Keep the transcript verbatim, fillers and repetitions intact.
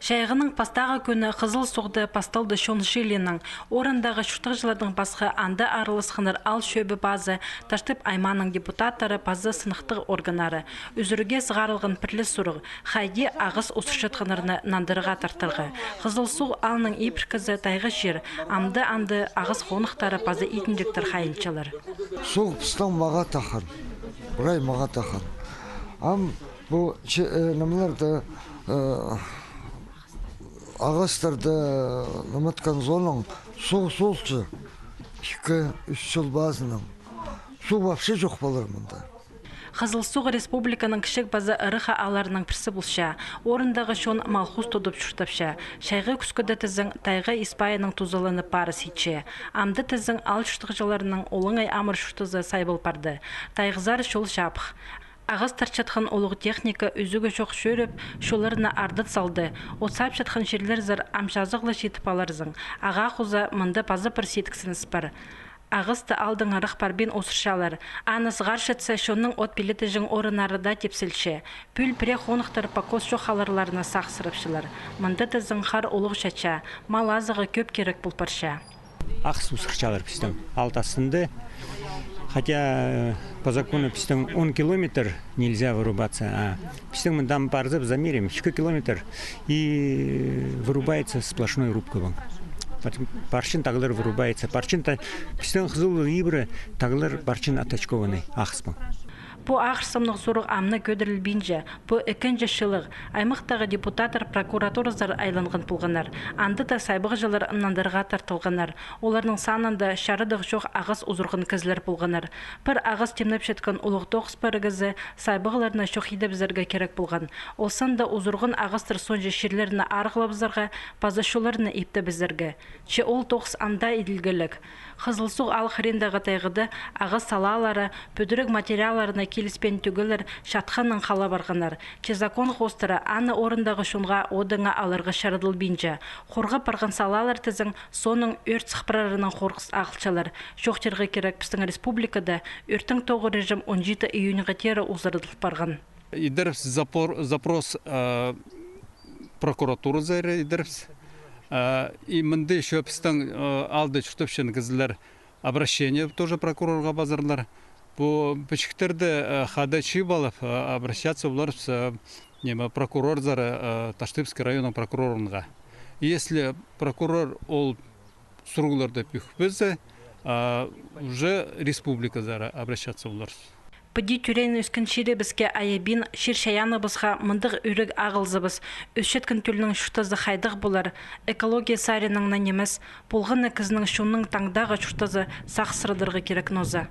Чайғының пастағы кӱні Хызыл Суғда пасталды чон чыылиинаң. Орындағы чуртағҷылардаң пасха анда араласханнар Аал чӧбі пазы, Таштып аймааның депутаттары паза сынахтығ органнары. Ӱзӱрге сығарылған пірле сурығ: хайди ағас узурчатханнарны нандырарға тартарға. Хызыл Суғ аалның ибіркізі тайға чир, амды анда ағас хоныхтары паза идінҷектер хайынчалар. Суғ пістің мағаа таххан, прай мағаа таххан. Ам пу че-, э, нымаларда, э, ағастарны ныматхан соонаң суғ солча, ікі-ӱс чыл пазынаң. Суғ вообще чох полар мында. Хызыл Суғ республиканың кічіг паза ырах аалларының пірсі полча. Орындағы чон мал-хус тудып чуртапча. Чайғы кӱскеде тізең тайға ис пайының тузаланып парыс итче. Амды тізең аал чуртағҷыларының олаңай амыр чуртазы сайбал парды. Тайғазар чол чабых. Ағас тарчатхан улуғ техника ӱзӱгі чох чӧріп, чолларны ардыт салды. От саапчатхан чирлерзер ам чазағ ла читіп аларзың. Ағаа хоза мында паза пір сидіксініс пар. Ағасты аалдаң ырах парбин узурчалар. Аны сығарчатса, чонның от пилетіҷең орыннары даа тепселче. Пӱӱл пірее хоныхтар покос чох аалларны сағыссырапчалар. Мында тізең хар улуғ чатча, мал азығы кӧп кирек пол парча. Ағас узурчалар пістің аал тастында. Хотя, э, по закону пістің он километр нельзя вырубаться, а пістің мындаң парза, замерим, ікі километр и вырубается сплошной рубка паң. Пар-, парчын тағлар вырубается. Парчын та-, пістің Хызыл ибіре тағлар парчын атачкованный ағаспаң. Пу ағырсымнығ сурығ амны кӧдірілбинче. Пу ікінҷі чылығ. Аймахтағы депутаттар прокуратуразар айланған полғаннар. Анда даа сайбағҷылар нандырарға тартылғаннар. Оларның санында чарадығ чох ағас узурған кізілер полғаннар. Пір ағас тимнепчеткен улуғ тоғыс пірігізі сайбағларны чох идібізерге кирек полған. Ол санда узурған ағастар соонҷа чирлерні арығлабызарға, паза чолларны иптебізерге. Че ол тоғыс анда иділгелек. Хызыл Суғ аал хыриндағы тайғада ағас салаалары пӱдіріг материалларына киліспеен тӱгелер чатханнаң хала парғаннар. Че закон хоостыра аны орындағы чонға одыңа аларға чарадылбинча. Хорға парған салаалар тізең, соонаң ӧӧрт сых парарынаң хорғыс ағылчалар. Чоохтирға кирек, пістің республикада ӧӧрттің тоғыр режим он читі июньға теере узарадыл парған. Идербіс запор-, запрос, э, прокуратуразар идербіс. Э, и мында ещё пістің, э, аалда чуртапчатхан кізілер обращение тоже прокурорға пазарлар. Пу пічіктерді, э, хада чыып алып, э, обращаться поларбыс, э, неме, прокурорзар, э, Таштыпский районның прокурорына. Если прокурор ол сурығларды пӱкпеззе, а, уже республиказар обращаться поларбыс. Піди тӧреен-ӧскен чирібіске айабин, чир-чайааныбысха мындағ ӱрек ағылзабыс. Ӧсчеткен тӧлнің чуртазы хайдағ полар? Экология саринаң на нимес, полған на кізінің чонның таңдағы чуртазы сағыссырадарға кирек нооза.